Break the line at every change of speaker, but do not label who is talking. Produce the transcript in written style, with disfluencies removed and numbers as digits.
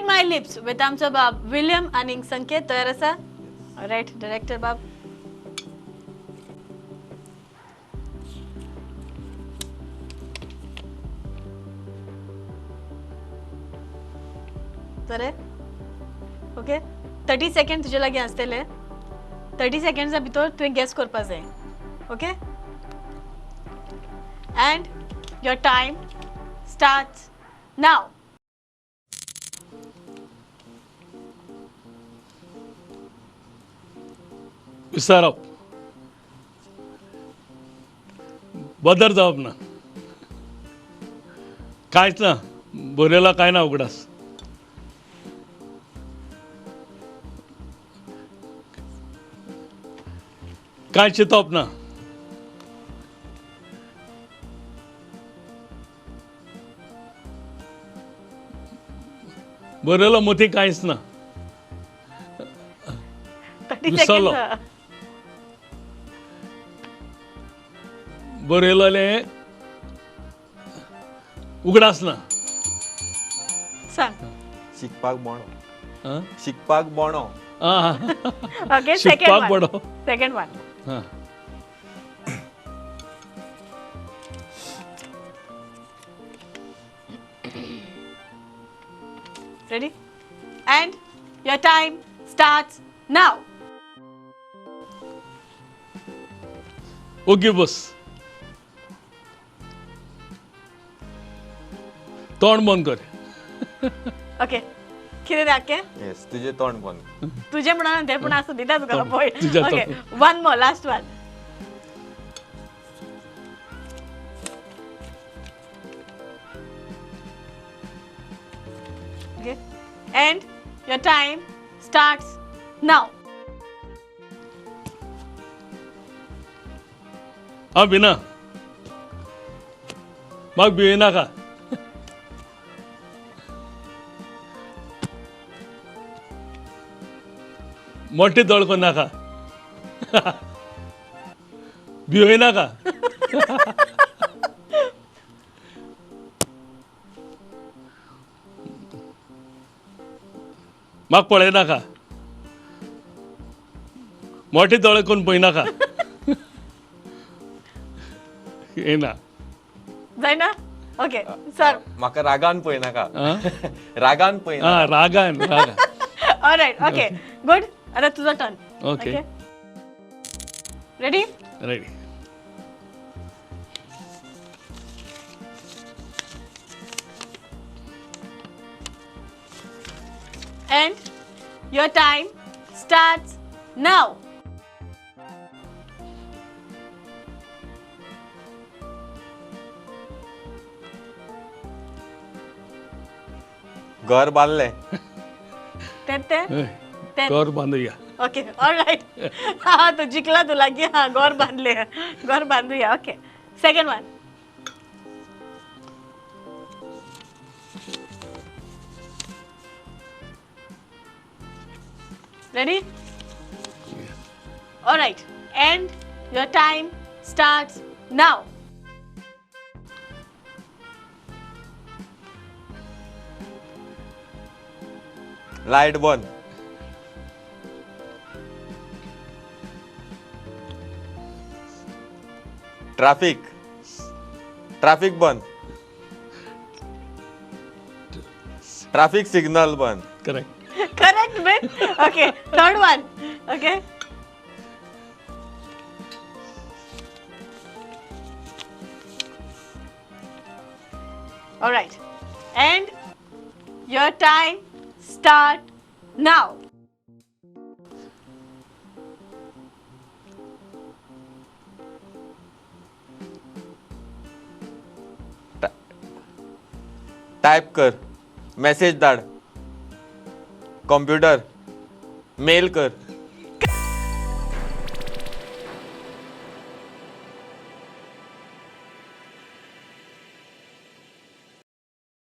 Read my lips with आमचो बाब William आनी संकेत. तयार आसा? रायट, डायरेक्टर बाब. बरें, ओके. 30 सेकंड तुजे लागीं आसतले. 30 सेकंड्सा भितर तुवें गॅस करपा जाय. Okay, and your time starts now.
विसरप, बदर जावप ना, कांयच ना, बरयला कांय ना उगडास. कांय चिंतप ना. बरयलो मती कांयच ना.
30
विसरलो.
सेकंड.
बरयलें उगडास ना.
सांग.
शिकपाक बोणो.
आं?
शिकपाक बोणो.
आं.
ओके, सेकंड
शिकपाक
वन.
बडो.
Second one.
हां.
Ready, and your time starts now.
ओगी बस, तोंड बंद कर.
ओके, कितें तें आक्कें?
येस, तुजें तोंड बंद.
तुजें म्हणून तें, पूण आसूं, दिता तुका पॉयंट.
तुजें
ओके,
तोंड.
One more, last one. Okay, and your time starts now.
हांव भिना, म्हाका भियेनाका. मोटे दोळ नाका, भिवनाका. म्हाका पळयनाका, मोटे दोळे करून पळयनाका. येना.
जायना. Okay sir.
म्हाका रागान पळयनाका.
आं?
रागान पळयनाका.
आं, रागान रागान.
All right, okay, good. आता तुझा turn.
Okay.
Ready?
Ready.
And your time starts now.
घर बांदलें.
ते ते ते
घर बांदुया.
Okay, all right. हा, तू जिंकला. तू लागीं. हा, घर बांदले, घर बांदूया. Okay, second one. Ready? Alright, and your time starts now.
Light बंद. ट्राफिक, ट्राफिक बंद. ट्राफिक सिग्नल बंद.
Correct.
Correct, man. Okay, third one. Okay. All right. And your time start now.
Type कर, मॅसेज धाड, computer, mail कर.